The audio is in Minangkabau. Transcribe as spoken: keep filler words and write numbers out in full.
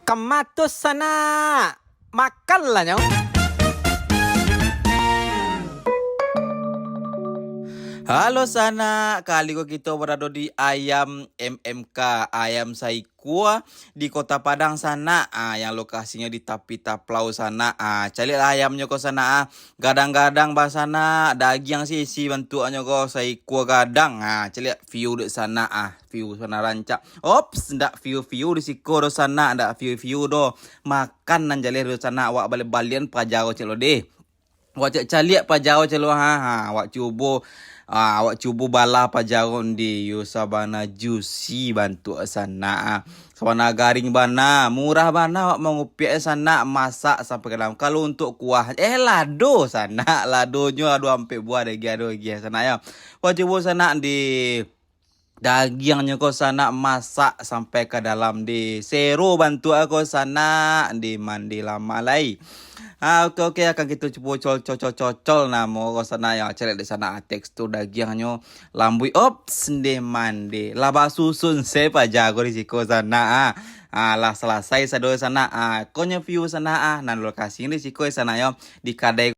Kamato sanak, makanlah nyo. Halo sanak, kali ko kito barado di Ayam M M K, ayam saikua di Kota Padang sanak, ah, yang lokasinyo di tapi taplau sanak. Ah, caliaklah ayamnyo ko sanak, ah. Gadang-gadang bah sanak, dagiang sisi bantuaknyo ko saikua gadang. Ah, caliak view dek sanak, ah, view sanak rancak. Ops, ndak view-view di siko doh sanak, ndak view-view doh. Makan nan jaleh doh sanak, awak baliak-baliak paja ko cek lo deh. Awak cek caliak paja ko cek lo, ha, ha, awak cubo, ah, awak cubo balah paja ko ndeh, yo sabana juicy bantuak sanak, ah. Sabana garing bana, murah bana awak mangupiak sanak, masak sampai ka dalam. Kalau untuak kuah, eh, lado sanak, ladonyo ado ampek buah deh, ado, ado sanak yo. Awak cubo sanak ndeh. Dagiangnyo ko sanak masak sampai ka dalam di sero bantuak ko sanak di mandi lama lai. Ha, oke, oke, akan kito cubo cocol-cocol namo ko sanak yo. Caliak di sanak, ah, tekstur dagiangnyo lambuik. Ops, ndeh mandi. Lah basusun se paja ko di siko sanak, ah. Ah, lah salasai sado sanak. Ah, konyo view sanak, ah. Nan lokasi di siko sanak yo. Di kadai